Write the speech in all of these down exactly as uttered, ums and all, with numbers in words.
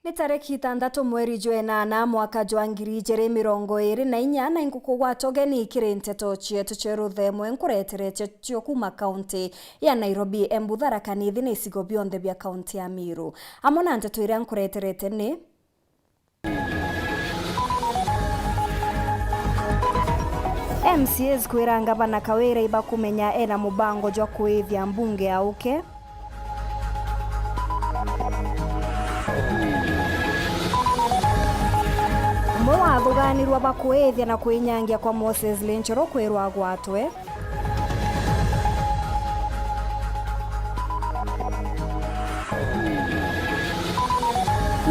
Ni tariki itantatu mweri jwa enana mwaka jwa ngiri ijiri mirongo iri na inya, na inkukugwata ugeni kiri nteto cietu cia ruthemwe nkureterete cio kuma kaunti ya Nairobi, Embu, Tharaka Nithi na icigo bionthe bia kaunti ya Meru. Amwe na nteto iria nkureterete ni: M C As kwira ngavana Kawira ibakumenya ena mubango jwa kuithia mbunge yauke. Umwe wa athuganirwa bakuithia na kwinyangia kwa Moses Lenchoro kwirwa agwatwe.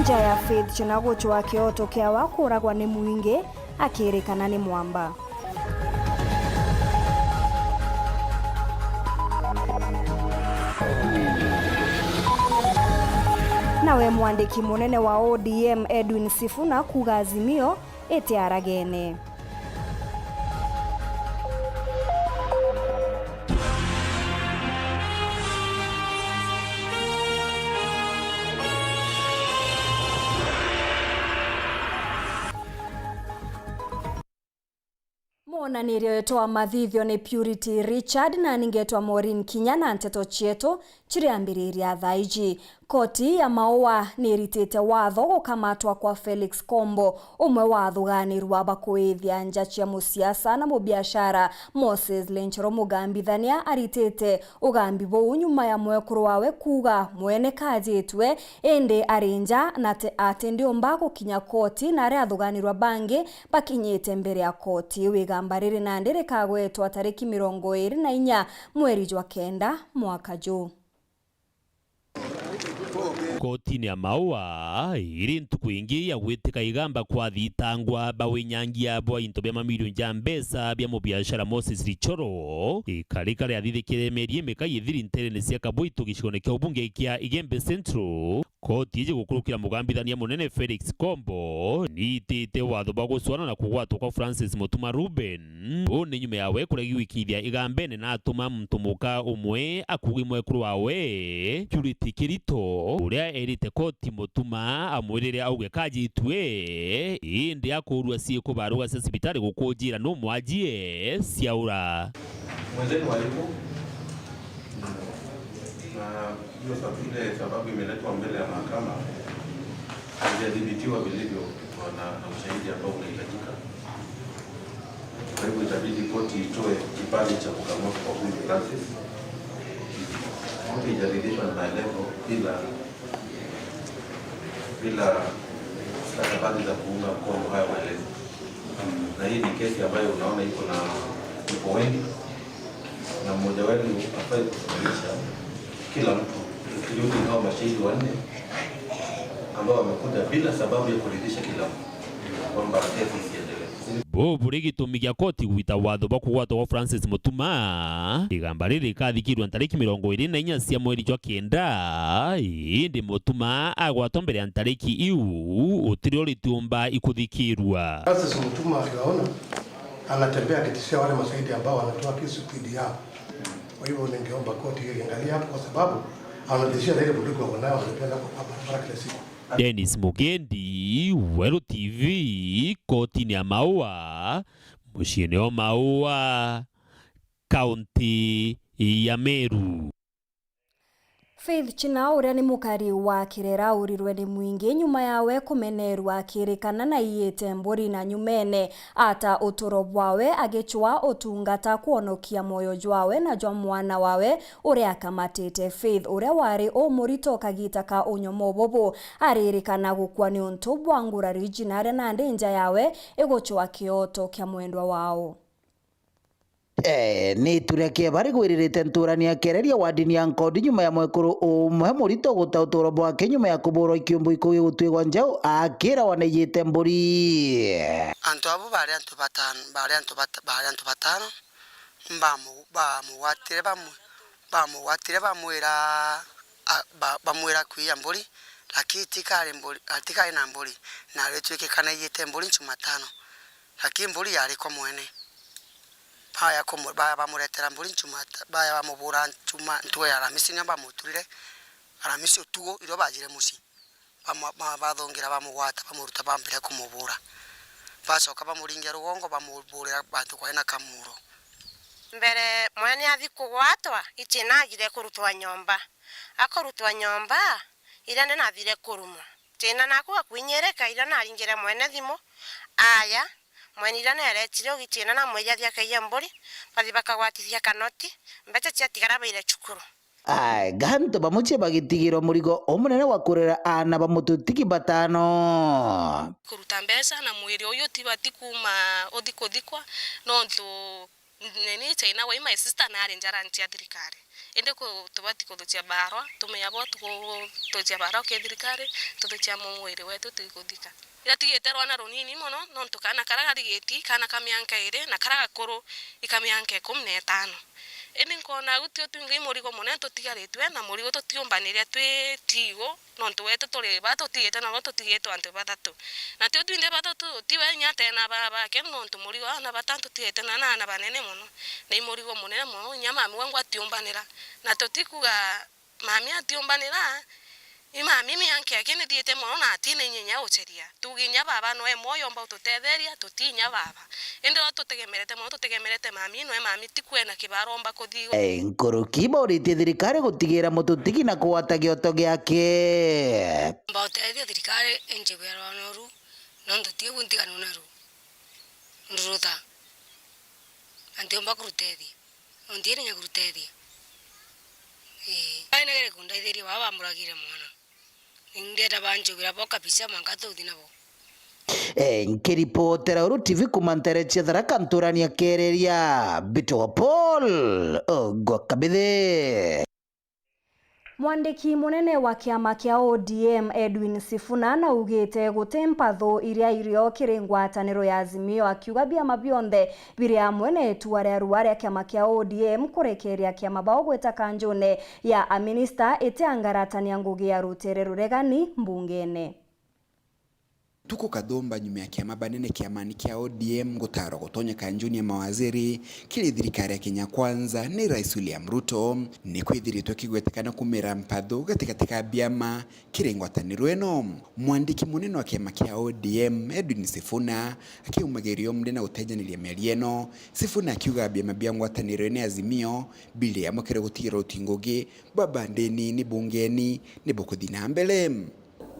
Nja ya Faith China gucwa kioto kiawe akuragwa ni mwingi, akirikana ni mwamba. Nawe mwandiki munene wa O D M Edwin Sifuna kuuga Azimio itiaragene. Mwonanirio wetu wa mathithio ni Purity Richard, na ningetwa Maureen Kinya, na nteto cietu ciriambiriria thaa iji. Koti ya Maua niiritite watho gukamatwa kwa Felix Kombo, umwe wa athuganirwa bakuithia nja cia musiasa na mubiashara Moses Lenchoro Mugambithania. Aritite ugambi buu nyuma ya mwekuru wawe kuuga mwene kajitwe, indi ari nja na te-, atindiumba gukinya koti, na aria athuganirwa bangi bakinyite mbere ya koti. Iu igamba riri nandi rikagwetwa tariki mirongo iri na inya mweri jwa kenda mwaka juu. Kotini ya Maua, iri ntuku ingi ya gwitika igamba kwa athitangwa ba winyangia bwa into bia mamirioni ja mbeca bia mubiashara Moses Richoro, ikarika riathithikire mieri imika ithiri nterene cia Kabwitu gicigone kia ubunge kia Igembe Central. Koti iji gukurukira mugambithania munene Felix Kombo niitite watho bwa gucwana na kugwatwa kwa Francis Mutuma Reuben. Uu ni nyuma yawe kuregi gwikithia igambene na atuma muntu muka umwe akugi mwekuru wawe Purity Kirito, uria erite koti Mutuma amwirire auge kajitue, indi akuurua ciiku baruga cia cibitari gukunjira nu mwajie ciaura. Mwenzenu hayupo. Na hiyo sab-, ile sababu imeletwa mbele ya mahakama haijadhibitiwa vilivyo na, na ushahidi ambao unahitajika. Kwa hivyo itabidi koti itoe kibali cha kukamatwa kwa huyu Francis. Koti haijaridhishwa na maelezo bila, bila stakabadhi za kuunga mkono haya maelezo. Na hii ni kesi ambayo unaona iko na, iko wengi, na mmoja wenu hafai kusimamisha kila mtu, including hao mashahidi wanne ambao wamekuja bila sababu ya kuridhisha kila mtu kwamba kesi isiendelee. Buu buri gitumi gia koti gwita watho bwa kugwatwa gwa Francis Mutuma. Igamba riri rikathikirwa ntariki mirongo iri na inya cia mweri jwa kenda, indi Mutuma agwatwa mbere ya ntariki iu, utirio ritiumba ikuthikirwa. Francis Mutuma aliwaona anatembea akitishia wale mashahidi ambao wanatoa kesi dhidi yao. Kwa hivyo ningeomba koti iangalie hapo, kwa sababu anatishia na ile bunduki wako nayo, wanatembea nako kwa barabara kila siku. Dennis Mugendi, Weru T V, kotini ya Maua, muciini o Maua, kaunti ya Meru. Faith China, uria ni mukari wa Kirera, aurirwe ni mwingi nyuma yawe kumenerwa akirikana na aiyite mburi na nyumene ata uturo bwawe agicwa utungata kwonokia mwoyo jwawe na jwa mwana wawe uria akamatite. Faith, uria wari umurito kagita ka unyomo bubu, aririkana gukua niuntu bwa ngurari iji na aria nandi nja yawe igucwa kioto kia mwendwa wao. Ee, ni ituria kia bari gwiririte nturani ya Kereria wadini ya Nkondi nyuma ya mwekuru umwe murito guta uturo bwake nyuma ya kuburwa ikiumbu ikugi gutwigwa njau akira waneyite mburi. Antu abo bari antu batano, bari antu bata-, bari antu batano, bamu-, bamugwatire, bamu-, bamugwatire, bamwira, a, ba-, bamwira kwiya mburi, lakini tikari mburi, a, tikari na mburi, na aritwikikana iyite mburi nchuma tano, lakini mburi yari kwa mwene. Baya kumu-, baya bamuretera mburi nchuma ta-, baya bamubura nchuma ntugo ya Aramisi, nio bamuturire Aramisi utugo, irio bajire mucii. Bama-, ba-, bathungira bamugwata, bamuruta, bambire kumubura. Bacoka bamuringia rugongo, bamuburira bantu kwari na kamuro. Mbere mwene athi kugwatwa, ichina agire kurutwa nyomba. Akurutwa nyomba, iria ndi nathire kurumwa. China naku akwinyirika, iria naringire mwene thimu, aya, mwene iria neretire ugi china namwija thiakaiye mburi, bathi bakagwatithia kanoti, mbecha ciatigara baire cukuru. Ai, gantu bamwe cia bagitigirwa murigo umunene wa kurera aana ba mututigi batano. Kuruta mbeca na mwiri uyu utibati kuuma uthi kuthikwa, nontu nini China wai my sister nari njara cia thirikari. Indi ku-, tubati kuthukia barwa, tumenya bo tuku-, tukia barwa ki thirikari, tuthukia mwiri wetu tugikuthika. Iratigite rwana runini mono, nontu kaana karia garigiti, kaana ka mianka iri, na karia gakuru, i ka mianka ikumi na itano. Indi nkoona au tio twingi i murigo munene tutigaritwe, na murigo tutiumbaniria twi tigo, nontu wetu turi ba tutigite, na bo tutigitwe antu bathatu. Na tio twinthe bathatu, tiwe inya atena ba-, bake, nontu murigo aana batano tutigite na, na aana banene mono. Na i murigo munene mono, inya mami wangwa atiumbanira. Na tutikuga mami atiumbanira, i mami mianka yake nithiite mono na atina inya inya ucheria. Tuuge inya baba noe mwoyo omba ututetheria, tuti inya baba. Indi ro tutegemerete mono, tutegemerete mami, noe mami tikwena kibara omba kuthi. Eh, nkuruki bauritie thirikari gutigira mututigi na kugwata gioto giake. Mba utethia thirikari injigwira rwano ru, nontu ti ugu ntiganu naru. Ndurutha. Na ntiumba kurutethia. Nontu iri nya kurutethia. Ii. Ai negere kundeithiria baba bamuragire mwana. Ndienda banjugira bo kabisa mwanka tuthi nabo. Eh, nkiripotera Uru T V kuma ntere cia Tharaka nturani ya Kereria, mbitagwa Paul Ogwa Kabithe. Mwandiki munene wa kiama kia O D M Edwin Sifuna naugite guti mpathu iria irio kiri ngwataniro ya Azimio, akiuga biama bionthe biri amwe na itua ria rua ria kiama kia O D M kurekeria kiama bao gwita kanjune ya aminista itiangaratania ngugi ya rutere ruregani mbungene. Tuku kathumba nyuma ya kiama banene kiamani kia O D M gutarwa gutonya kanjuni ya mawaziri kiri thirikari ya Kenya Kwanza ni Rais William Ruto, ni kwithiritwe kigwetekana kumira mpathu gatigati ka biama kiri ngwataniro ino. Mwandiki munene wa kiama kia O D M, Edwin Sifuna, akiumagiria umri na gutejaniria miario ino, Sifuna akiuga biama bia ngwataniro ino ya Azimio biri amwe kiri gutigira uti ngugi bwa bandi nini bungeni ni bukuthi na mbere.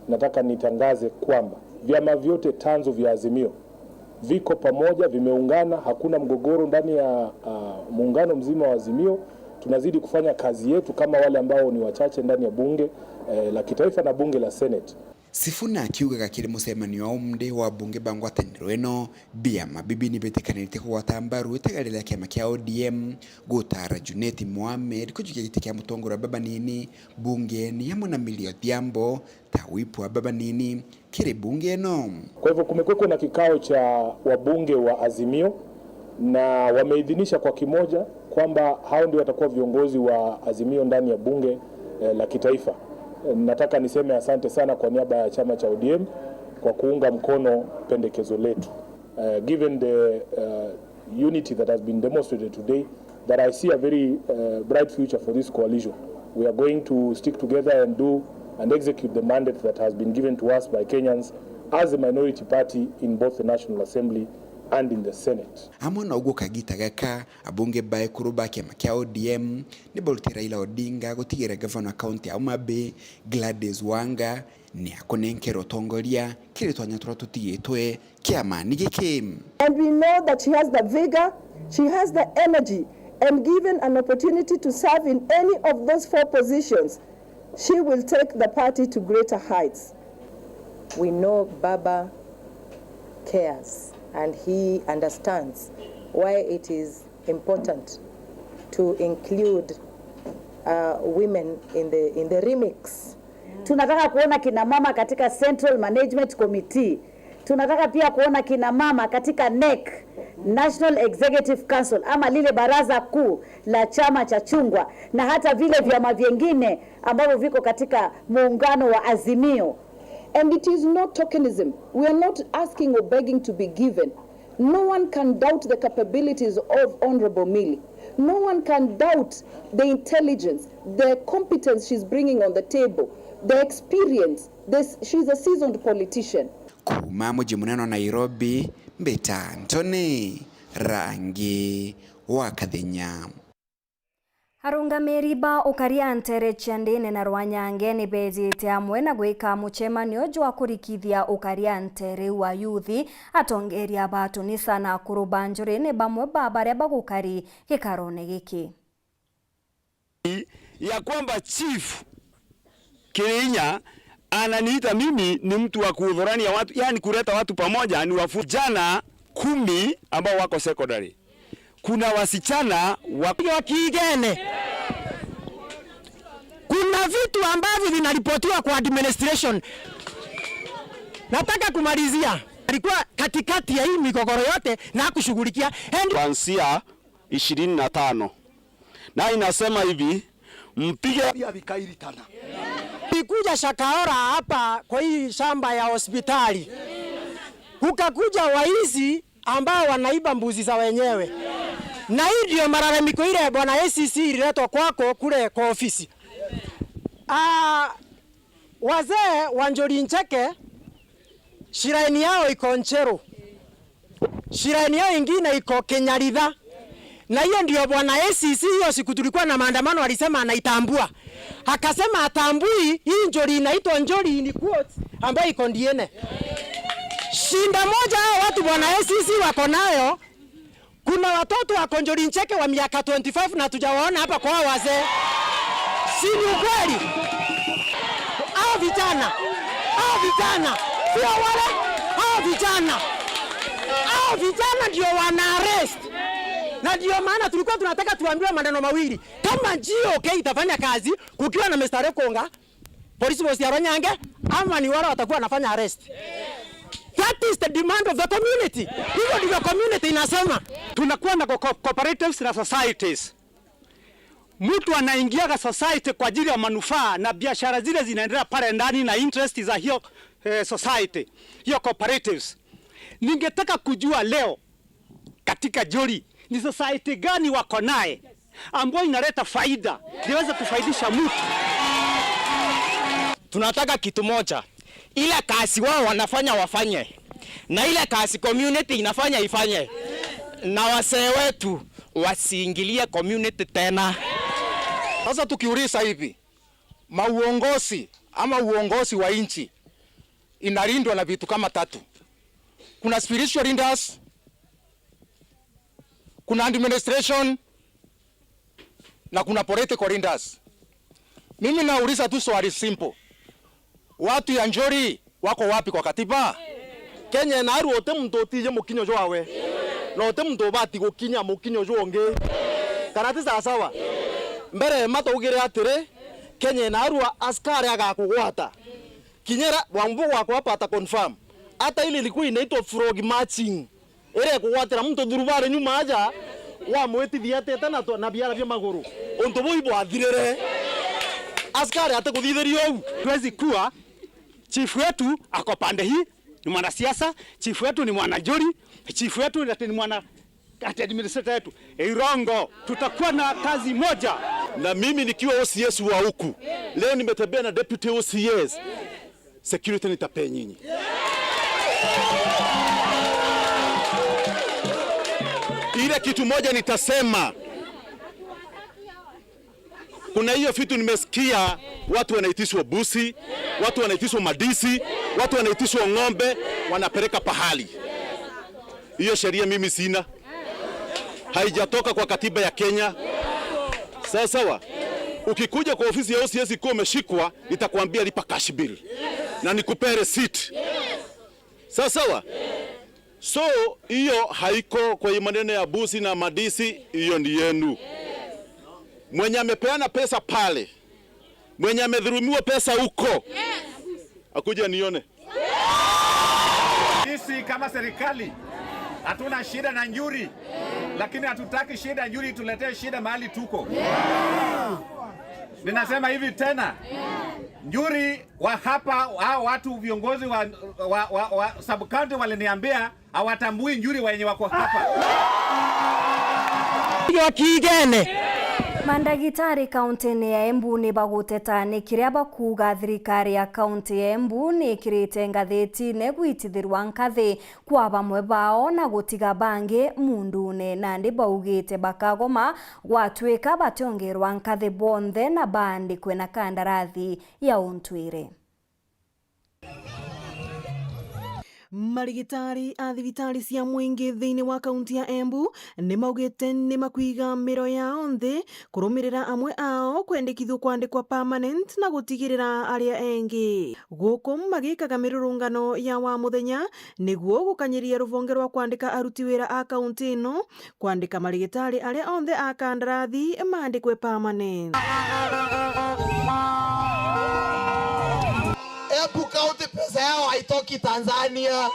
Nataka nitangaze kwamba vyama vyote tanzu vya Azimio viko pamoja, vimeungana, hakuna mgogoro ndani ya, ah, muungano mzima wa Azimio. Tunazidi kufanya kazi yetu kama wale ambao ni wachache ndani ya bunge, eh, la kitaifa na bunge la Senate. Sifuna akiugaga kiri mucemanio wa umri wa bunge ba ngwataniro ino, biama bibi ni bitikanitie kugwata mbaru itegari ria kiama kia O D M gutara Junet Mohamed kujukia giti kia mutongoria wa baba nini bungeni, amwe na Milly Odhiambo ta whip wa baba nini kiri bunge ino. Kwa hivyo kumekuwa na kikao cha wabunge wa Azimio na wameidhinisha kwa kimoja kwamba hao ndio watakuwa viongozi wa Azimio ndani ya bunge, eh, la kitaifa. Eh, nataka niseme asante sana kwa niaba ya chama cha O D M kwa kuunga mkono pendekezo letu. Eh, given the, eh, unity that has been demonstrated today, that I see a very, uh, bright future for this coalition. We are going to stick together and do and execute the mandate that has been given to us by Kenyans as a minority party in both the National Assembly and in the Senate. Amwe na uguo kagita gaka, abunge ba ekuru ba kiama kia O D M ni baruti Raila Odinga gutigira gavana wa kaunti ya Homa Bay, Gladys Wanga, ni akunenkera utongoria kiri twanya turia tutigitwe kiamani giki. And we know that she has the vigor, she has the energy, and given an opportunity to serve in any of those four positions, she will take the party to greater heights. We know Baba cares and he understands why it is important to include, uh, women in the, in the remix. Tunataka kuona kina mama katika Central Management Committee. Tunataka pia kuona kina mama katika NEC, National Executive Council, ama lile baraza kuu la chama cha chungwa, na hata vile vyama vyengine ambavyo viko katika muungano wa Azimio. And it is not tokenism. We are not asking or begging to be given. No one can doubt the capabilities of Honorable Milly. No one can doubt the intelligence, the competence she's bringing on the table, the experience. This, she's a seasoned politician. Kuuma muji munene wa Nairobi, mbita Anthony Rangi wa Kathenya. Arungamiri ba ukaria ntere cia ndini na Rwanyange ni beejite amwe na gwika mucemanio jwa kurikithia ukaria ntere wa yuthi. Atongeria ba Tunisa na akuru ba njuri ni bamwe ba baria bagukari gikarone giki. Ya kwamba Chief Kirinya ananiita mimi ni mtu wa kuhudhurania watu, yani kuleta watu pamoja, ni wafu-, vijana kumi ambao wako secondary. Kuna wasichana wa- wa Kiigene. Kuna vitu ambavyo vinaripotiwa kwa administration. Nataka kumalizia. Alikuwa katikati ya hii migogoro yote na kushughulikia. And kuanzia ishirini na tano. Na inasema hivi, mpige ya Bikairitana. Nilikuja Shakahola hapa kwa hii shamba ya hospitali. Kukakuja waizi ambao wanaiba mbuzi za wenyewe. Na hii ndio malalamiko ile bwana A C C ililetwa kwako kule kwa ofisi. Ah, wazee wa Njuri Ncheke, shrine yao iko Ncheru. Shrine yao ingine iko Kinyaritha. Na hiyo ndio bwana A C C, hiyo siku tulikuwa na maandamano, alisema anaitambua. Akasema atambui hii Njuri inaitwa Njuri in quotes, ambayo iko Ndiene. Shinda moja hao watu bwana A C C wako nayo, kuna watoto wako Njuri Ncheke wa miaka twenty-five na tujawaona hapa kwa hao wazee. Si ni ukweli? Hao vijana, hao vijana, sio wale, hao vijana, hao vijana ndio wana arrest. Na ndio maana tulikuwa tunataka tuambiwe maneno mawili. Kama G O K itafanya kazi kukiwa na Mister Rekonga, police force ya Rwanyange, ama ni wale watakuwa wanafanya arrest. That is the demand of the community. Hivyo ndivyo community inasema. Tunakuwa na co-, cooperatives na societies. Mtu anaingiaga society kwa ajili ya manufaa na biashara zile zinaendelea pale ndani na interest za hiyo, eh, society, hiyo cooperatives. Ningetaka kujua leo katika Njuri ni society gani wako naye ambayo inaleta faida, inaweza kufaidisha mtu. Tunataka kitu moja, ile kazi wao wanafanya wafanye, na ile kazi community inafanya ifanye, na wasee wetu wasiingilie community tena. Sasa tukiuliza hivi, mauongozi ama uongozi wa nchi inalindwa na vitu kama tatu. Kuna spiritual leaders, kuna administration na kuna political leaders. Mimi nauliza tu swali simple. Watu ya Njuri wako wapi kwa katiba? Kenya inaarua uti muntu utije mukinyo jwawe. Na uti muntu ubati gukinya mukinyo jwa ungi. Kana ti sawasawa? Mbere ma twaugire atiri, Kenya inaarua askari agakugwata. Kinyera wambu gwakwa hapa ata confirm. Hata ile ilikuwa inaitwa frog marching. Ere kugwatira muntu thurubari nyuma aja, wamwitithia atete na to-, na biara bia maguru. Untu buu ibwathirire. Askari atikuthithiria uu. Tuwezi kuwa chief wetu ako pande hii, ni mwanasiasa, chief wetu ni mwana Njuri, chief wetu ati ni mwana, ati administrator yetu. Irongo, tutakuwa na kazi moja. Na mimi nikiwa O C S wa huku, leo nimetembea na deputy O C S. Security nitapea nyinyi. Ile kitu moja nitasema, kuna hiyo vitu nimesikia watu wanaitishwa busi, watu wanaitishwa madisi, watu wanaitishwa ng'ombe, wanapeleka pahali. Hiyo sheria mimi sina. Haijatoka kwa katiba ya Kenya. Sawa sawa? Ukikuja kwa ofisi ya O C S ukiwa umeshikwa, nitakwambia lipa cash bill. Na nikupee receipt. Sawa sawa? So, hiyo haiko kwa hii maneno ya busi na madisi, hiyo ni yenu. Mwenye amepeana pesa pale, mwenye amedhulumiwa pesa huko, akuje nione. Sisi kama serikali hatuna shida na Njuri, lakini hatutaki shida Njuri ituletee shida mahali tuko. Ninasema hivi tena, Njuri wa hapa, hao watu viongozi wa, wa, wa, wa sub county waliniambia hawatambui Njuri wenye wako hapa. Kiigene. Mandagitari kauntine ya Embu ni baguteta ni kiria bakuuga thirikari ya kaunti ya Embu ni ikirite ngathitine gwitithirwa nkathi kwa bamwe bao na gutiga bangi mundune. Nandi baugite bakagoma gwatwika bationgerwa nkathi bonthe na baandikwe na kandarathi ya untwire. Marigitari a thibitari cia mwingi thiini wa kaunti ya Embu ni maugite ni makwiga miro yao nthi kurumirira amwe ao kwendekithua kwandikwa permanent na gutigirira aria engi. Guku magikaga mirurungano ya wa muthenya niguo gukanyiria ruvonge rwa kwandika aruti wira a kaunti ino kwandika marigitari aria onthe a kandarathi maandikwe permanent. Embu County pesa yao haitoki Tanzania,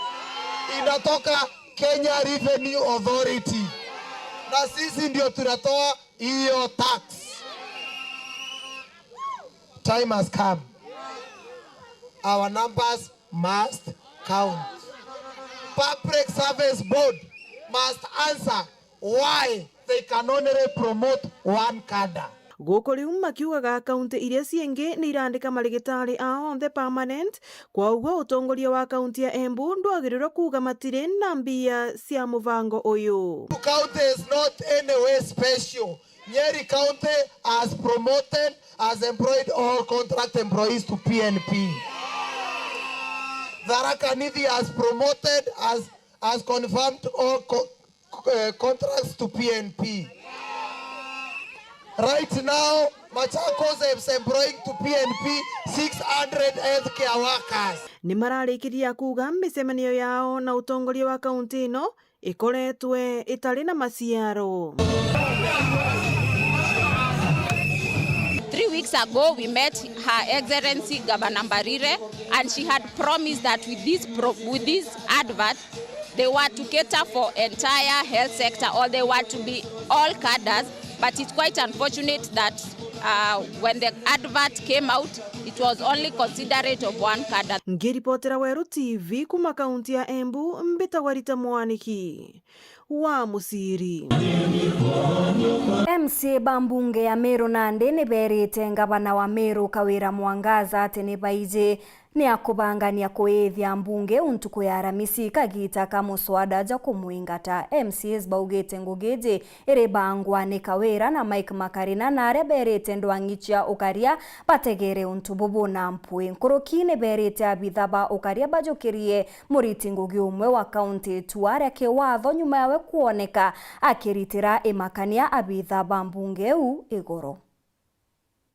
inatoka Kenya Revenue Authority, na sisi ndio tunatoa hiyo tax. Time has come. Our numbers must count. Public Service Board must answer why they can only promote one cadre. Guku riu makiugaga kaunti iria ciingi ni irandika marigitari ao onthe permanent, kwa uguo utongoria wa kaunti ya Embu ndwagirirwe kuuga matiri na mbia cia mubango uyu. County is not any way special. Nyeri County has promoted, has employed all contract employees to P N P. Tharaka Nithi has promoted, has, has confirmed all co- uh, contracts to P N P. Right now, Machakos is employing to P N P six hundred healthcare workers. Ni mararikirie kuuga micemanio yao na utongoria wa kaunti ino ikoretwe itari na maciaro. Three weeks ago, we met Her Excellency Governor Mbarire, and she had promised that with this pro- with this advert, they were to cater for entire health sector, or they were to be all cadres, but it's quite unfortunate that uh, when the advert came out, it was only considerate of one cadre. Ngiripotera Weru T V kuma kaunti ya Embu, mbitagwa Rita Mwaniki wa Muciri. M C A ba mbunge ya Meru nandi ni berite ngavana wa Meru Kawira Mwangaza ati ni baiji ni akubangania kuithia mbunge iu ntuku ya Aramisi kagita ka muswada ja kumwingata. M C As baugite ngugi iji iribangwa ni Kawira na Mike Makarina, na aria berite ndwang'i cia ukaria bategere untu bubu na mpwi. Nkuruki ni berite abitha ba ukaria bajukirie muriti ngugi umwe wa kaunti tu aria kiwatho nyuma yawe kwoneka akiritira imakania abitha ba mbunge iu igoro.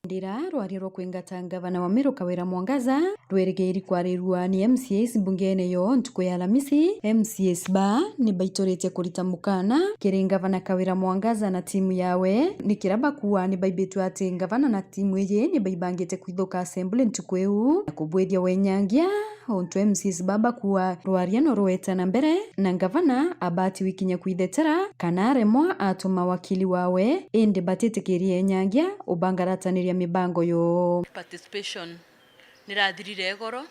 Ndira rwaria rwa kwingata ngavana wa Meru Kawira Mwangaza rwerigiri kwarirua ni M C As mbungene yo ntuku ya Alamisi. M C As ba ni baituritie kurita mukana kiri ngavana Kawira Mwangaza na timu yawe, ni kiria bakua ni baibitwe ati ngavana na timu iji ni baibangite kwithuka assembly ntuku iu na kubwithia wenyangia. Untu M C As baba kuuga rwaria no rweta na mbere, na ngavana abati wikinya kwithetera kana aremwa atuma wakili wawe, indi batitikirie enyangia ubangarataniria mibango yoo. Participation nirathirire igoro,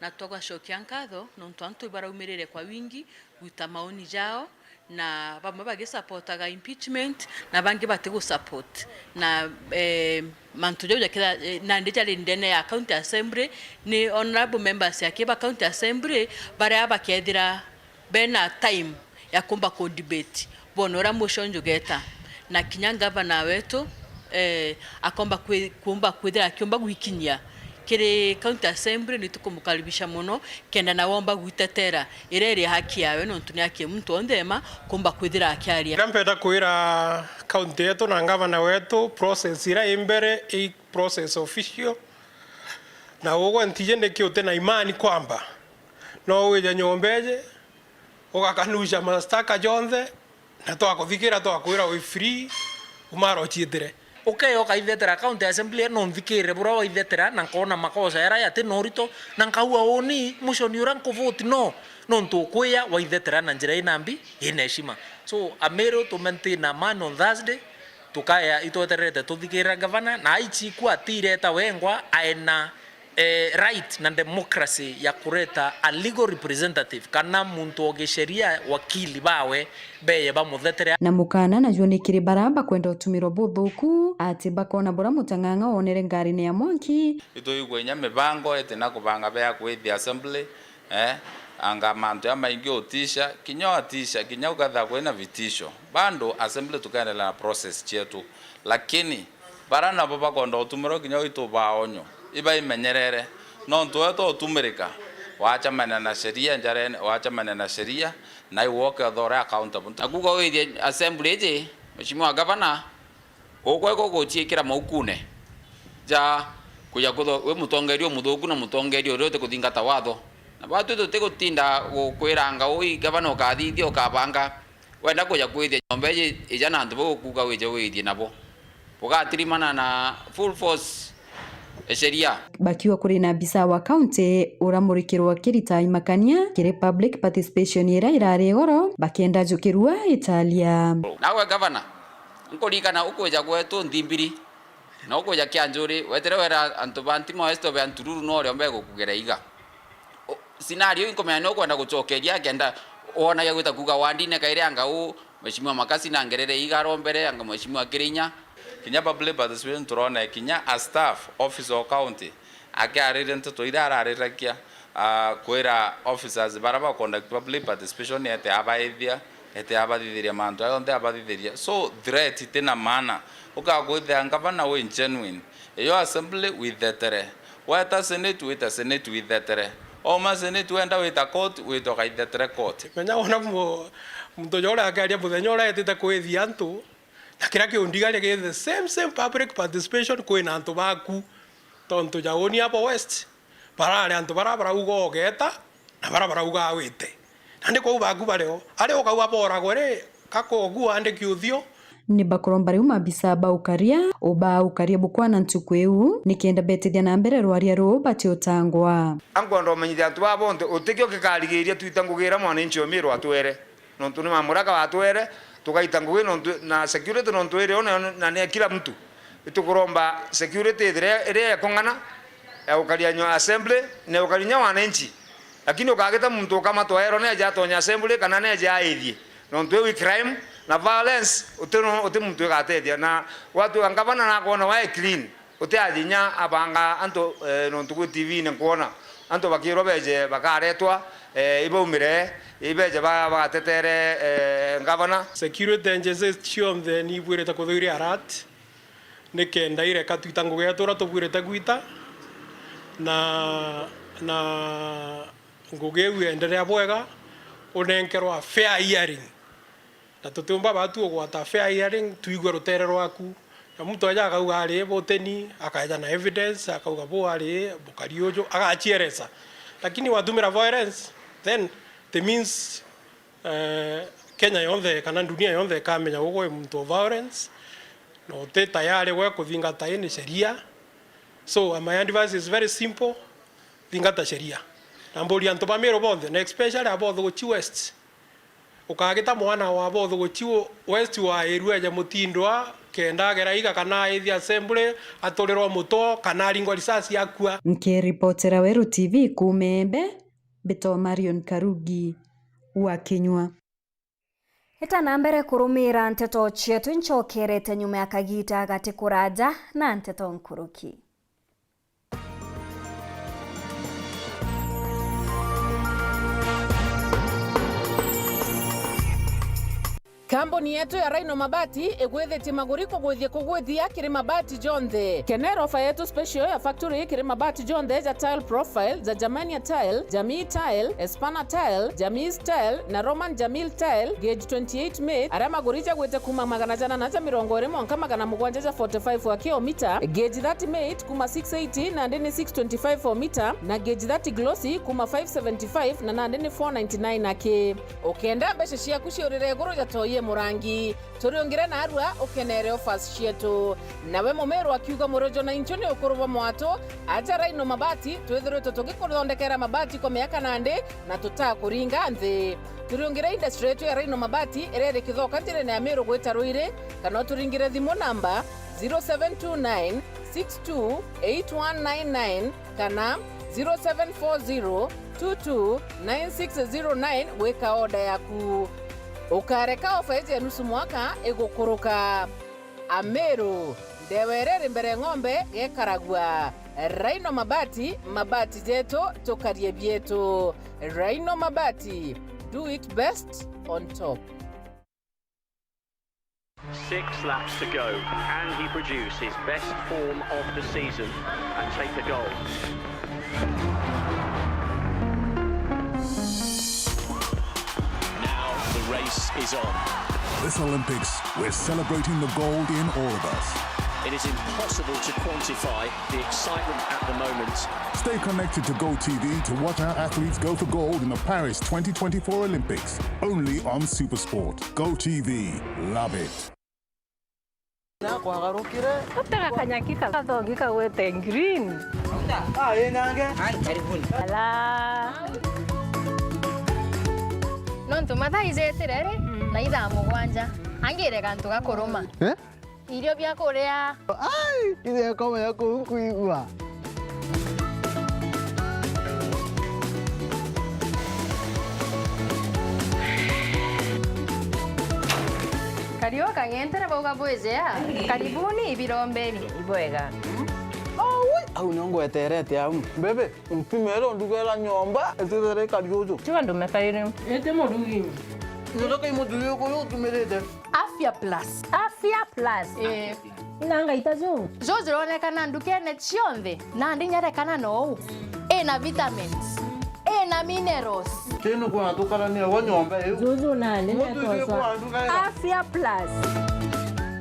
na tugacokia nkatho nontu antu ibaraumirire kwa wingi gwita maoni jao, na bamwe bagisapotaga impeachment na bangi batigusupport, na eh, mantu jau jakira eh, nandi jari ndene ya county assembly, ni honourable members aki ba county assembly baria bakethira bena time ya kumba ku debate, bone uria motion jugeta, na kinya ngavana wetu eh, akomba kwi- kumba kwithira akiumba gwikinyia kiri county assembly, ni tukumukaribisha mono, kenda nawe omba gwitetera iria iri haki yawe, nontu ni haki ya muntu onthe ema kumba kwithira akiaria. Kiria mpenda kwira county yetu na ngavana wetu, process iria i mbere i process official, na ugwe ntiji niki uti na imani kwamba no wije nyomba iji ugakanusha mastaka jonthe, na twakuthikira twakwira wi free, umara uciitire. Ukea ukaithetera county assembly, no nthikirire buria waithetera, na nkoona makosa jaria jati na urito, na nkaua uuni, muconi uria nkuvoti no, nontu ukwia waithetera na njira ina mbi, ina heshima. So, Ameru, tumaintain amani on Thursday, tukaya itwetererete tuthikirira ngavana, na aichikua atireta wengwa, aena eh, right na democracy ya kureta a legal representative kana muntu o gisheria, wakili bawe, beye bamuthetere. Na mukana najuo ni kiri bara bakwenda utumirwa buthuku, ati bakona bura Mutang'ang'a wonere ngarine ya mwanki. Itwigua inya mibango iti na kubanga bea kwithia assembly, eh, anga mantu jamaingi utisha, kinya watisha, kinya ukethira kwina vitisho, bado assembly tukaendelea na process cietu. Lakini bara nabo bakwenda utumirwa kinya uitu baonyo, ibaimenyerere, nontu we twa utumirika, wacemania na sheria njarene, wacemania na sheria, na iwe ukethira uri accountable. Na kuuga withie assembly iji, Mheshimiwa Governor, ukwe kuguciikira maukune ja kuja kutho-, wi mutongeria umuthuku na mutongeria uria utikuthingata watho. Na batwi tutigutinda gukwiranga ui gavana ukathithia ukabanga. Wenda kuja kwithia nyomba iji, ija na antu bau ukuuga wije withie nabo. Bugatirimana na full force ya sheria. Bakiuga kuri na abisa wa county uramurikirwa kirita imakania kiri public participation iria irari igoro, bakenda njukirua italia. Nawe gavana, nkuririkana ukwija gwetu Nthimbiri, na ukwija Kianjuri, wetere wera antu ba Ntima West obe antururu no uria mbegukugera iga. O, scenario inkumenya ni ukwenda gucokeria, akenda wonagia gwita kuuga wandine kairi anga u Mheshimiwa Makasi na ngerere iga arombere, anga Mheshimiwa Kirinya. Kinya public participation turone kinya a staff, officer o county, akiariria nteto iria arariragia, ah, kwira officers bara ba conduct public participation ete abaithia, ete abathithiria mantu ayo onthe abathithiria. So threat itina maana. Ukakwithia ngavana wi genuine. Iyo assembly withetere. Weta senate, wita senate withetere. Ouma senate wenda wita court, wita ukaithetere court. Menya wona mu-, muntu ja uria akiaria muthenya uria etite kwithia antu, na kiria kiundigaria ki the same, same public participation kwina antu baku. Tontu ja uni abo West, barari antu bara barauga ugeta, na bara barauga wite. Nandi kwou baku bario, ari ukauga boragwe ri, ka kogu wandiki uthio. Ni bakuromba riu maabisa ba ukaria, ubaa ukaria bukwana ntuku iu, nikenda betithia na mbere rwaria ruu batiutangwa. Ankwenda umenyithia antu baa bonthe, utikio gikarigiria twita ngugi iria mwananchi o Miru atwere. Nontu ni mamuraka batwere, tugaita ngugi nontu, na security nontu iri o nayo na ni ya kila mtu. Itukuromba security ithire iri ya kung'ana, ya ukaria nyo assembly, na ukaria nyo wananchi. Lakini ukagita muntu ukamatwa ero neje atonya assembly kana neje aithie. Nontu iu i crime na violence, uti no, uti muntu igatethia. Na watu wa ngavana nakwona wae clean. Uti athi inya abanga antu, eh, nontu gwi T V-ini nkwona antu bakirwa beje bakaretwa, eh, ibaumire, ibeje ba-, bagatetere, eh, ngavana. Security agencies cionthe ni ibwirite kuthuria alert, nikenda ireka twita ngugi yetu uria tubwirite gwita, na, na ngugi iu yenderea bwega, unenkerwa fair hearing. Na tutiumba batu ugwata fair hearing, twigue rutere rwaku. Na muntu aja akauga ari buteni, akaeja na evidence, akauga bu ari bukari uju, agachieresa. Lakini watumira violence, then it means, eh, Kenya yonthe kana dunia yonthe ikamenya ugwe wi muntu wa violence, na uti tayari gwe kuthingata ini sheria. So, my advice is very simple, thingata sheria. Na mburia antu ba Meru bonthe, na especially abo Thuguchi West, ukagita mwana wa bothuguchi West wa Irua eja Mutindwa, kenda agera iga kana aithia assembly, aturirwa mutwe, kana aringwa risasi akua. Nkiripotera Weru T V kuuma Embe, mbitwa Marion Karugi wa Kinyua. Ita na mbere kurumiira nteto cietu, incokerete nyuma ya kagiita gati kuraja na nteto nkuruki. Kambuni yetu ya Rhino Mabati igwithitie maguri kugwithia kugwithia kiri mabati jonthe. Kenera ofa yetu special ya factory kiri mabati jonthe ja tile profile, ja Germania tile, Jamii tile, Espana tile, Jamis tile na Roman Jamil tile, gauge twenty-eight mate, aria maguri jagwite kuuma magana jana na ja mirongo iri mwanka magana mugwanja ja forty-five wa kilomita, gauge thirty mate, kuuma six eighty nandi ni six twenty-five o mita, na gauge thirty glossy kuuma five seventy-five na nandi ni four ninety-nine aki. Ukenda mbeca ciaku ciurire iguru ja toi e murangi, turiungire narua ukenere offers cietu. Nawe mumiru akiuga murojo na inchu ni ukuru bwa mwatu, aja Rhino Mabati, twithiritwe tugikuthondekera mabati kwa miaka nandi na tutakuringa nthi. Turiungire industry yetu ya Rhino Mabati iria iri Kithoka njirene ya Miru gwita Ruiri, kana uturingire thimu namba zero seven two nine six two eight one nine nine kana zero seven four zero two two nine six zero nine gwika oda yaku. Ukareka ofa iji ya nusu mwaka igukuruka. Ameru, ndewa iria iri mbere ng'ombe gekaragua. Rhino Mabati, mabati jetu, tukarie bietu. Rhino Mabati, do it best on top. Six laps to go. Can he produce his best form of the season and take the gold? Now the race is on. This Olympics, we're celebrating the gold in all of us. It is impossible to quantify the excitement at the moment. Stay connected to Go T V to watch our athletes go for gold in the Paris twenty twenty-four Olympics, only on Supersport. Go T V, love it. Nakwagarukire. Utega kanyaki ka-, gathogi kagwete green. Ah, ĩ nange. Ala. Nontu mathaa ijetire ri, na ithaa mugwanja. Angire gantu ga kuruma. Eh? Irio bia kuria. Ai, ithe akomenya kuu nkwigua. Kariu kang'entere bauga bwijea. Karibuni ibirombeni. Ibwega. Aui, au nio ngweterete au. Bebe, ntimere ndugera nyomba, itithere ikari uju. Tiga ndume kariri. Iti murugi. Ndoka imuthuri uku uyu utumirite. Afya Plus. Afya Plus. Eh. Ina ngaita ju. Ju jironekana ndukene cionthe, nandi nyarekana nou. Ina vitamins. Ina minerals. Tinu kwa tukarania wa nyomba iu. Juju nani. Mutu ucio netoswa kwa nduka ira. Afya Plus.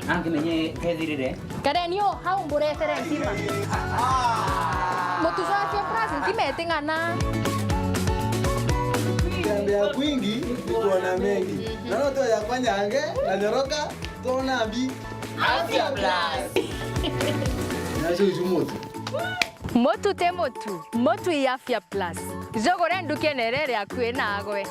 Angimenye kethirire. Kareni o hau mburetere ntima. Mutu jwa Afya Plus ntima iting'ana. Kutembea kwingi ni kuona mengi. Na no tu yakwa nyange, na nyoroka, tuona mbi. Afya Plus. Nacio icu mutu. Mutu ti mutu, mutu i Afya Plus. Jugure ndukene iria iri akui nagwe.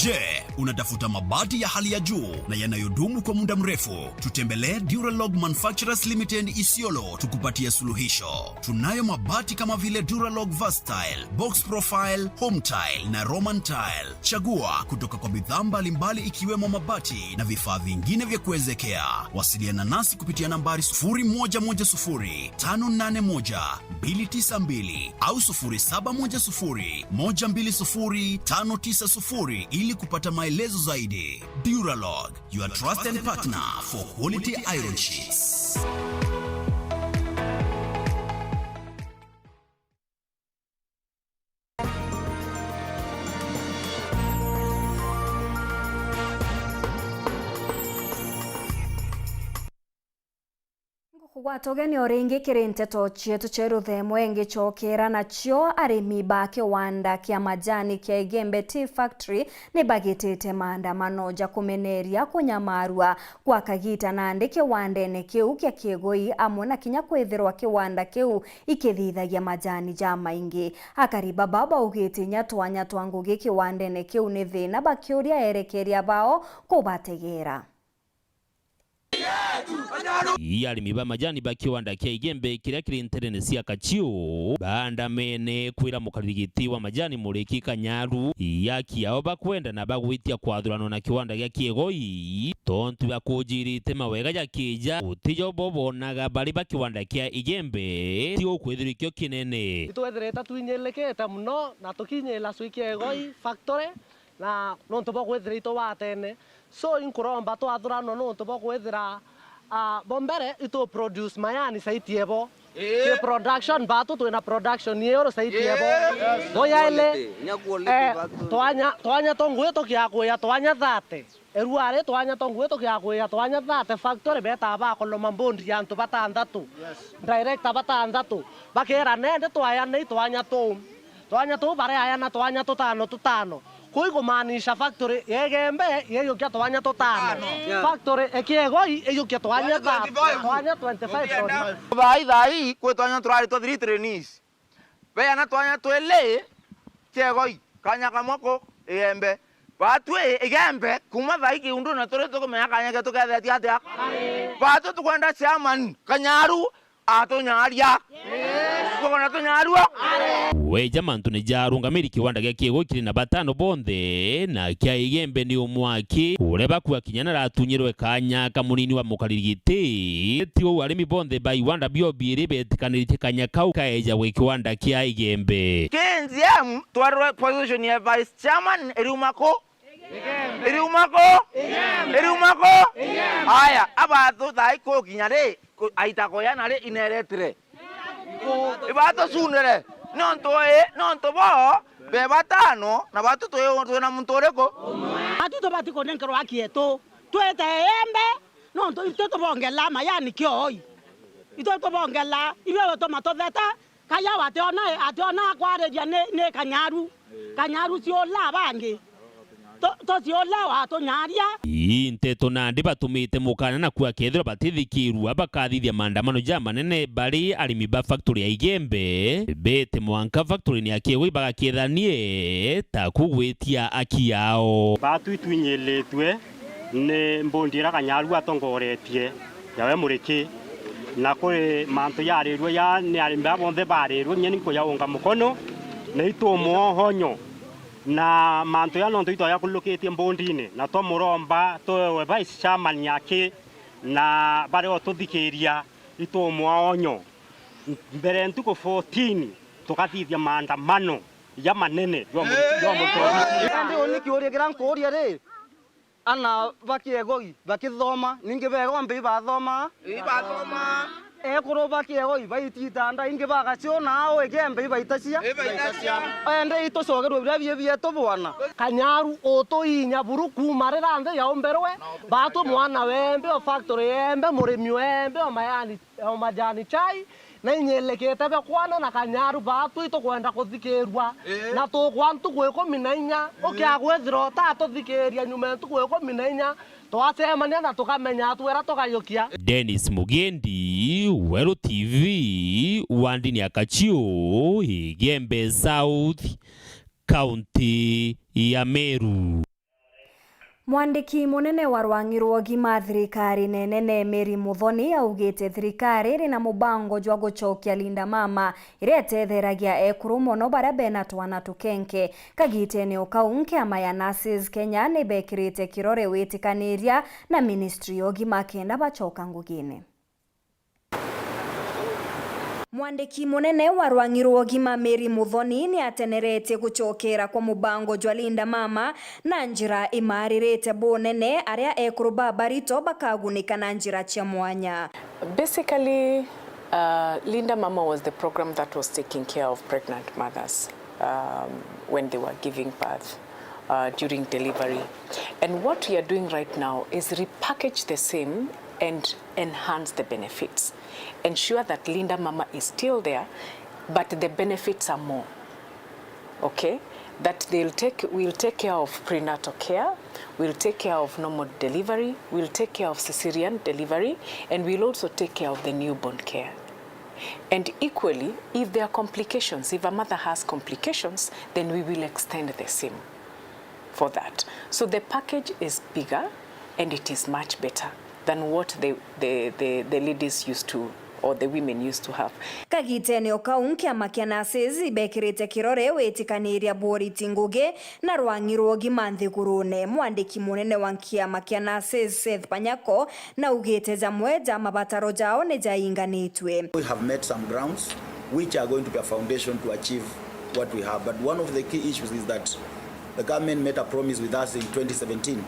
Je, unatafuta mabati ya hali ya juu na yanayodumu kwa muda mrefu? Tutembelee Duralog Manufacturers Limited Isiolo, tukupatie suluhisho. Tunayo mabati kama vile Duralog Verstyle, Box Profile, Home Tile na Roman Tile. Chagua kutoka kwa bidhaa mbalimbali ikiwemo mabati na vifaa vingine vya kuezekea. Wasiliana nasi kupitia nambari sufuri moja moja sufuri, tano nane moja, mbili tisa mbili au sufuri saba moja sufuri, moja mbili sufuri, tano tisa sufuri ili kupata maelezo zaidi. Duralog, your trusted partner for quality iron sheets. Ngukugwata ugeni o ringi kiri nteto cietu cia ruthemo, ngicokera nacio arimi ba kiwanda kia majani kia Igembe Tea Factory ni bagitite maandamano ja kumeneria kunyamarua gwa kagita nandi kiwandene kiu kia Kiegoi, amwe na kinya kwithirwa kiwanda kiu ikithithagia majani jamaingi. Akari baba baugite inya twanya twa ngugi kiwandene kiu ni thina, bakiuria erekeria bao kubategera. Arimi ba majani ba kiwanda kia Igembe kiria kiri nterene cia Kachiu baandamene kwira mukariri giti wa majani Muriki Kanyaru ya kiao bakwenda na bagwitia kwathuranwa na kiwanda gia Kiegoi, tontu bakujirite mawega ja kija utijo bo bonaga bari ba kiwanda kia Igembe ti ukwithirwa ikio kinene. Itwethirite twinyilikite muno na tukinyila cwi Kiegoi factory, na nontu bwa kwithira itwatene. So, inkuromba twathuranwa nontu bwa kwithira, ah, bo mbere itu produce mayani saiti ebo. Ii. Ki production batu twina production iuru saiti ebo. Ii. Bo yaili, eh, twanya, twanya twa ngui tukiakuya twanya thate. Eruari twanya twa ngui tukiakuya twanya thate factory beta bakoloma mbondi ya antu batanthatu. Yes. Director batanthatu. Bakera nende twayane twanya tuu. Twanya tuu bareayana twanya tutano tutano. Kuu ikumaanisha factory ya Igembe iyukia twanya tutano. Tano. Yeah. Factory ya Kiegoi iyukia twanya thirty, twanya twenty-five, sorry. Thai, thai, kwi twanya turari twa three trainees. Beana twanya twili Kiegoi, kanya kamwe ku, Igembe. Batwi Igembe, kuma thaa ii kiundu na turi tukumenya kanya getu kethetie atia? Batwi tukwenda chairman Kanyaru atunyaria. Tukwenda tunyaruo. Weja mantune ja arungamiri kiwanda gia Kiegoi kiri na batano bonthe, na kia Igembe ni umwe aki, uria baku akinya naratunyirwe kanya ka munini wa mukariri giti. Ti uu, arimi bonthe ba iwanda bio biiri betikaniritie kanya kau kaeja gwi kiwanda kia Igembe. K N Z M twarwe position ya vice chairman iriuma ku? Iriuma ku? Iriuma ku? Aya, abathu thaa ii kukinya ri, ku-, aita kuya na ri ineretire. Ibatucundire. Nontu ii, nontu bo be batano, na batu twi, twina muntu uriku? Atu tubati kunenkerwa haki yetu. Twite Igembe, nontu itwi tubongela mayani kioi. Itwi tubongela, irio tuma tutheta, Kaya ationa, ationa kwariria ni, ni Kanyaru. Kanyaru ciula bangi. Tu-, tuciule watunyaria. Ii nteto nandi batumite mukana naku akethirwa batithikirua bakathithia maandamano jamanene bari arimi ba factory ya Igembe bete mwanka factory-ini ya Kiegoi bagakiethanie taku gwitia aki yao. Batwi twinyiritue ni mbundi iria Kanyaru atongoretie. Yawe Muriki, na kuri mantu jarirue ja ni arimi baa bonthe barirue, kinya ni nkujaunga mukono, na itumwohonyo. Na mantu ja nontu itwajakururukitie mbundine, na twamuromba twewe vice chairman aki, na baria ututhikiria itumwohonyo. Mbere ntuku fourteen, tukathithia maandamano jamanene jwa Muriki, jwa Muriki. Indi uni kiuria kiria nkuuria ri, Ana ba Kiegoi bakithoma, ningi beegombe ibathoma. Ibathoma. Ekuru ba Kiegoi baititanda, ingi bagaciona au Igembe ibaitacia. Ibaitacia. Ende itucokerwe biria bii bietu bwana. Kanyaru utuinya buru kuuma riria nthi yaumberwe, batu mwana wembe o factory yembe, murimi wembe o mayani o majani chai, na inyelikite bia kwana na Kanyaru batu itukwenda kuthikirua. Ii. Na tukwa ntuku ikumi na inya, ukia gwithira utatuthikiria nyuma ya ntuku ikumi na inya, twacemania na tukamenya atwira tukajukia. Dennis Mugendi, Weru T V, wandini ya Kachiu, Igembe South, kaunti ya Meru. Mwandiki munene wa rwang'i rwa ugima thirikarine nene Mary Muthoni augite thirikari iri na mubango jwa gucokia Linda Mama, iria itetheragia ekuru mono baria bena twana tukenke. Kagitene o kau, nkiama ya Nurses Kenya ni bekirite kirore witikaniria na ministry ya ugima kenda bacoka ngugine. Mwandiki munene wa rwang'i rwa ugima Mary Muthoni ni ateneretie gucokera kwa mubango jwa Linda Mama na njira imaririte bunene, aria ekuru ba Barito bakagunika na njira cia mwanya. Basically, uh, Linda Mama was the program that was taking care of pregnant mothers, um, when they were giving birth, uh, during delivery. And what we are doing right now is repackage the same and enhance the benefits. Ensure that Linda Mama is still there, but the benefits are more. Okay? That they'll take, we'll take care of prenatal care, we'll take care of normal delivery, we'll take care of cesarean delivery, and we'll also take care of the newborn care. And equally, if there are complications, if a mother has complications, then we will extend the same for that. So the package is bigger and it is much better than what the, the, the, the ladies used to, or the women used to have. Kagitene o kau, nkiama kia Nurses ibekirite kirore witikaniria bworiti ngugi na rwang'i rwa ugima nthigurune. Mwandiki munene wa nkiama kia Nurses, Seth Panyako, naugite jamwe ja mabataro jao ni jainganitwe. We have met some grounds which are going to be a foundation to achieve what we have. But one of the key issues is that the government made a promise with us in twenty seventeen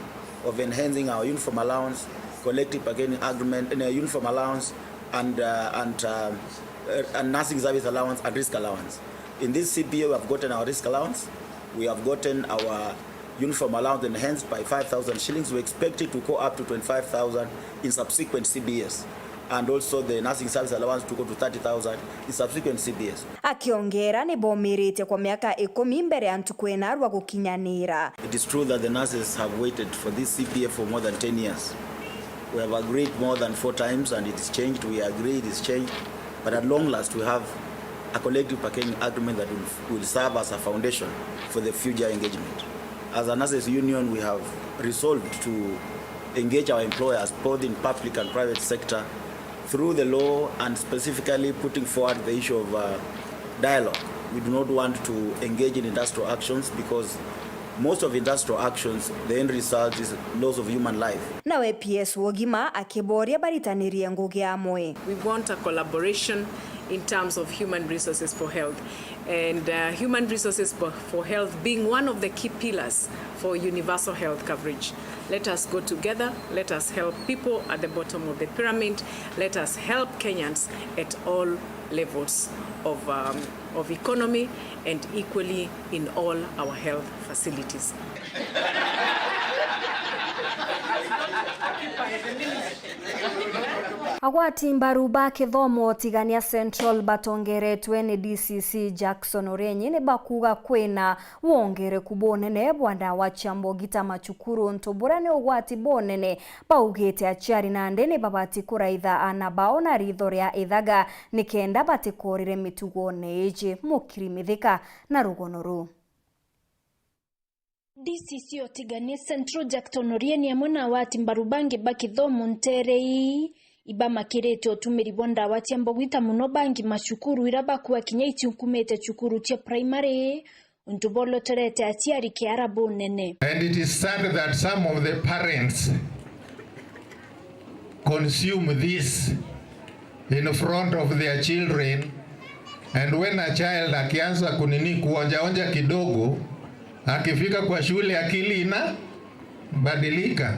of enhancing our uniform allowance, collective bargaining agreement, uh, uniform allowance, and, uh, and, uh, uh, and nursing service allowance and risk allowance. In this C B A, we have gotten our risk allowance, we have gotten our uniform allowance enhanced by five thousand shillings. We expect it to go up to twenty-five thousand in subsequent C B As, and also the nursing service allowance to go to thirty thousand in subsequent C B As. Akiongera, ni bomiritie kwa miaka ikumi mbere ya ntuku ina rwa gukinyanira. It is true that the nurses have waited for this C B A for more than ten years. We have agreed more than four times and it is changed. We agree it is changed. But at long last, we have a collective bargaining agreement that will, will serve as a foundation for the future engagement. As a nurses union, we have resolved to engage our employers, both in public and private sector, through the law and specifically putting forward the issue of, uh, dialogue. We do not want to engage in industrial actions because most of industrial actions, the end result is loss of human life. Nawe P S Wogima akiboria baritanirie ngugi amwe. We want a collaboration in terms of human resources for health. And, uh, human resources for, for health being one of the key pillars for universal health coverage. Let us go together, let us help people at the bottom of the pyramid, let us help Kenyans at all levels of, um, of economy and equally in all our health facilities. Agwati mbaru ba kithomo Tigania Central batongeretwe ni D C C Jackson Orenyi ni bakuuga kwina wongereku bunene bwa ndawa cia mbogi ta macukuru, untu buria ni ugwati bunene. Baugite aciari nandi ni babati kuraitha aana bao na ritho ria ithaga nikenda batikorire mitugone iji. Mukiri Mithika na rugono ruu. D C C o Tigania Central Jackton Orenyi amwe na agwati mbaru bangi ba kithomo nteere ii ibamakirite utumiri bwa ndawa cia mbogi ta muno bangi macukuru iria bakua kinya iciukumite cukuru cia primary, untu bolotorete aciari kiara bunene. And it is sad that some of the parents consume this in front of their children, and when a child akianza kunini kuonjaonja kidogo, akifika kwa shule akili inabadilika.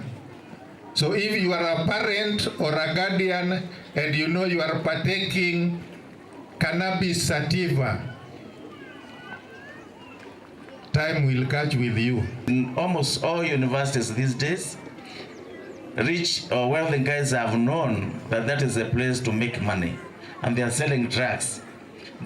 So if you are a parent or a guardian and you know you are partaking cannabis sativa, time will catch with you. In almost all universities these days, rich or wealthy guys have known that that is a place to make money, and they are selling drugs.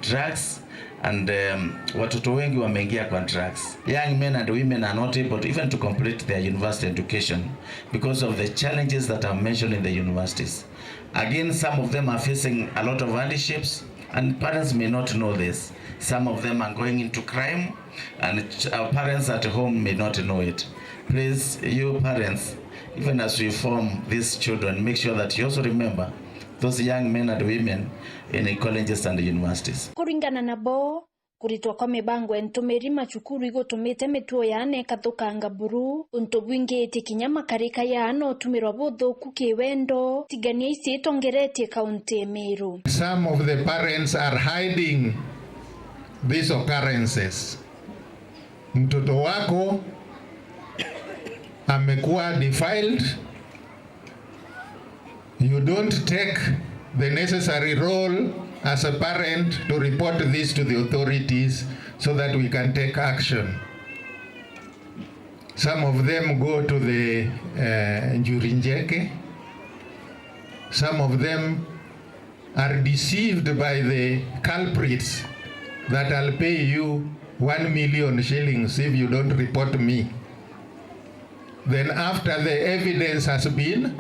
Drugs, and, um, watoto wengi wameingia kwa drugs. Young men and women are not able to even to complete their university education because of the challenges that are mentioned in the universities. Again, some of them are facing a lot of hardships, and parents may not know this. Some of them are going into crime, and ch-, our parents at home may not know it. Please, you parents, even as we form these children, make sure that you also remember those young men and women in colleges and universities. Kuringana nabo, kuritwa kwa mibango ya ntumiri macukuru igutumite mituo ya aana ikathukanga buru, untu bwingiitie kinya makarika ya aana utumirwa buthuku kiwendo. Tigania ici itongeretie kaunti ya Meru. Some of the parents are hiding these occurrences. Mtoto wako amekuwa defiled, you don't take the necessary role as a parent to report this to the authorities so that we can take action. Some of them go to the, uh, Njuri Njeke. Some of them are deceived by the culprits that I'll pay you one million shillings if you don't report me. Then after the evidence has been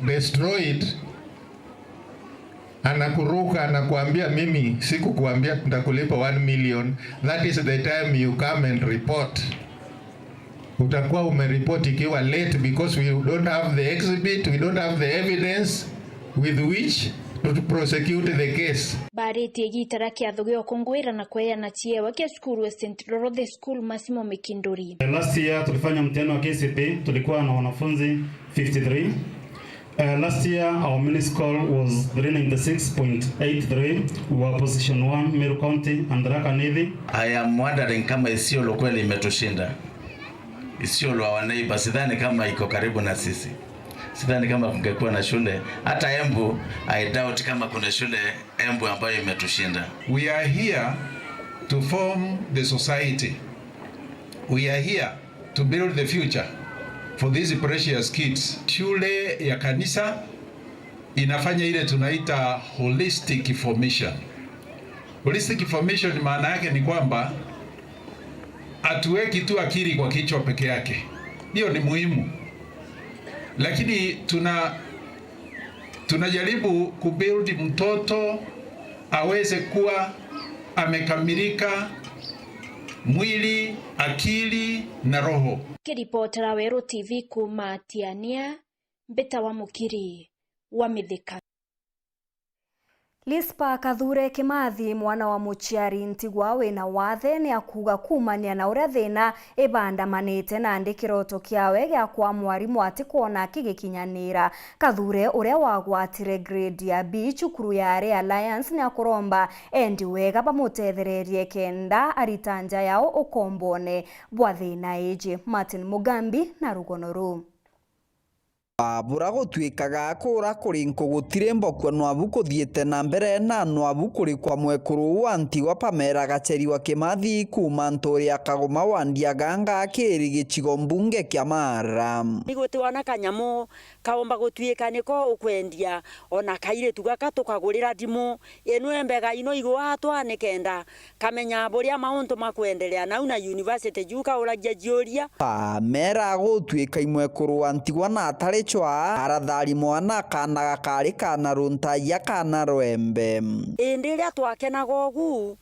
destroyed, anakuruka, anakuambia, "Mimi sikukuambia nitakulipa one million." That is the time you come and report. Utakuwa umeripoti ikiwa late because we don't have the exhibit, we don't have the evidence with which to prosecute the case. Baaritie igiita ria kiatho gia ukunguira na kweana ciewa kia cukuru ya Saint Dorothy School, Massimo Mikinduri. Last year tulifanya mtihani wa K C P E, tulikuwa na wanafunzi fifty-three. Uh, last year, our mini score was three ninety-six point eight three. We were position one, Meru County, and Tharaka Nithi. I am wondering kama Isiolo kweli imetushinda. Isiolo, our neighbor, sidhani kama iko karibu na sisi. Sidhani kama kungekuwa na shule. Hata Embu, I doubt kama kuna shule Embu ambayo imetushinda. We are here to form the society. We are here to build the future for these precious kids. Shule ya kanisa inafanya ile tunaita holistic formation. Holistic formation maana yake ni kwamba hatuweki tu akili kwa kichwa peke yake. Hiyo ni muhimu. Lakini tuna, tunajaribu kubuild mtoto aweze kuwa amekamilika Mwili, akili na roho. Kiripotera Weru T V kuuma Tiania, mbita wa Mukiri wa Mithika. Lispa Kathure Kimathi, mwana wa muciari ntigwa wina wathe, ni akuuga kuumania na uria thina ibandamanite nandi kiroto kiawe gia kwa mwarimu atikwona kigikinyanira. Kathure, uria wagwatire grade ya B cukuru ya Ray Alliance, ni akuromba endi wega bamutethererie kenda arita nja yao ukombone bwa thina iji. Martin Mugambi na rugono ruu. Bura gutwikaga kura kuri nku gutiri mbokua nwabu kuthiite na mbere na nwabu kuri kwa mwekuru uu wa ntigwa Pamela Gacheri wa Kimathi kuuma nturi ya Kagoma wa Ndiaganga akiri gicigo mbunge kia Mara. Nigutiwa na kanyamu kaomba gutwika niko ukwendia ona kairitu gaka tukagurira ndimu. Inwe mbega ino igwatwa nikenda kamenya buria mauntu makwendelea nau na university juu kauragia ciuria. Pamela gutwika imwekuru wa ntigwa na atari cwa, aratharimwa na kaana gakari kaana runtagia kaana rwembe. Indi riria twakenaga ugu,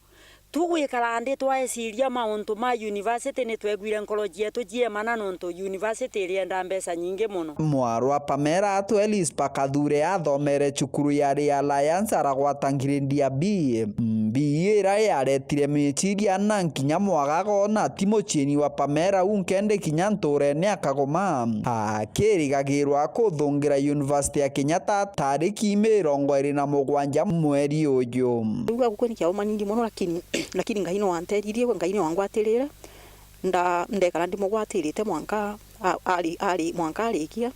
tugwikara nthi twaeciria mauntu ma university, ni twegwire nkoro cietu ciemana nontu university irienda mbeca nyingi mono. Mwarwa Pamela atwe Lispa Kathure athomere cukuru ya Ray Alliance, aragwata ngiredi ya B. B ira yaretire miciria na nkinya mwagago na ti muciini wa Pamela unkendi kinya nturene akagoma. Akirigagirwa kuthungira University ya Kenyatta tariki mirongo iri na mugwanja mweri uyu. Riu gukua ni kiauma nyingi mono, lakini, lakini Ngai no anteithiririe, Ngai no angwatirire. Nda-, ndekara ndimugwatirite mwanka a-, ari, ari, mwanka arikia.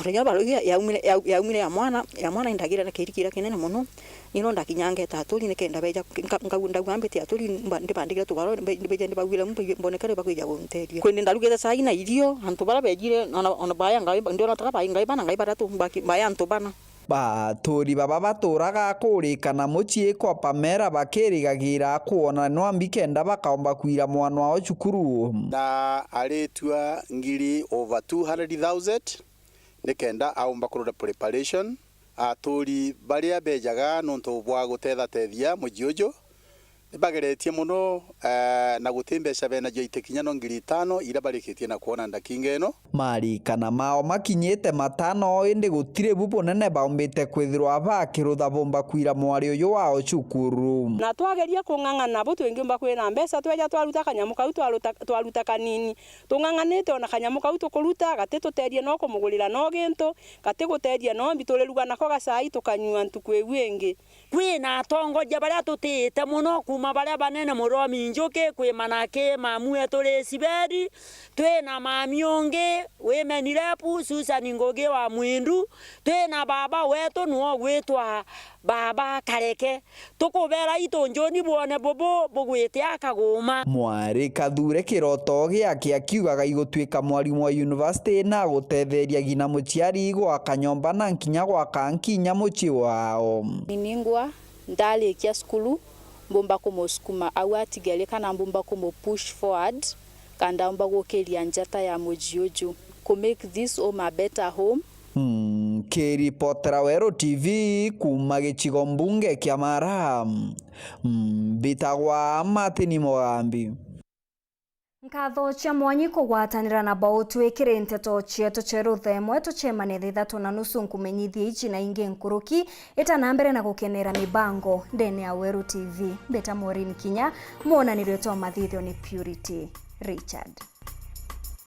Riria barauga yaumire, yau-, yaumire ya mwana, ya mwana indagire na kirikira kinene mono. Ni no ndakinya ngeta aturi nikenda beja, nka-, nka-, ndauga mbite aturi, mba-, ndibandikire tubaro, mbe-, mbeje ndibauire mbe-, mbonekere bakwija gunteria. Kwindi ndarugite cai na irio, antu bara bejire, ona, ona baya ngai, ndiona taka bai ngai bana, ngai batatu, baki-, baya antu bana. Baturi baba baturaga kurikana mucii kwa Pamela bakirigagira kwona nwambi kenda bakaomba kwira mwana wao cukuru. Na aritua ngiri over two hundred thousand nikenda aumba kurora preparation. Aturi baria bejaga nontu bwa gutethatethia mucii uju, nibageretie mono, eh, na guti mbeca benacio iti kinya no ngiri itano iria barikitie na kwona ndakinga ino. Marikana mao makinyite matano, indi gutiri bu bunene baumbite kwithirwa bakirutha bumba kwira mwari uyu wao cukuru. Na twageria kung'ang'ana bu twingiumba kwina mbeca, tweja twaruta kanyamu kau twaruta, twaruta kanini. Tung'ang'anite ona kanyamu kau tukuruta, gati tuteria no kumugurira no gintu, gati guteria no mbi, turiruga nako gacai tukanyua ntuku iu ingi. Kwina atongoria baria tutiite mono, kuuma baria banene Muromi Njuki, kwi Manaki, mamu wetu Risiberi, twina mami ungi, women rep, Susan Ngugi wa Mwindu, twina baba wetu niwe ugwitwa Baba Kareke. Tukubera itu njuni bwone bubu bugwite akaguma. Mwari Kathure kiroto giake akiugaga igutwika mwarimu wa university na agutetheria ngina muciari gwaka nyomba na nkinya gwaka nkinya mucii wao. Niningwa ndarikia cukuru, mbumba kumusukuma au atigeri kana mbumba kumu push forward, kana ndaumba gukiria njata ya muji uju, ku make this home a better home. Nkiripotera Weru T V kuuma gicigo mbunge kia Mara, mbitagwa Martin Mugambi. Nkatho cia mwanyi kugwatanira na Bautwi kiri nteto cietu ceru thaa imwe, tucemanie thaa ithatu na nusu nkumenyithia iji na ingi nkuruki. Ita na mbere na gukenera mibango ndene ya Weru T V. Mbita Maureen Kinya, mwonanirio twa mathithio ni Purity Richard.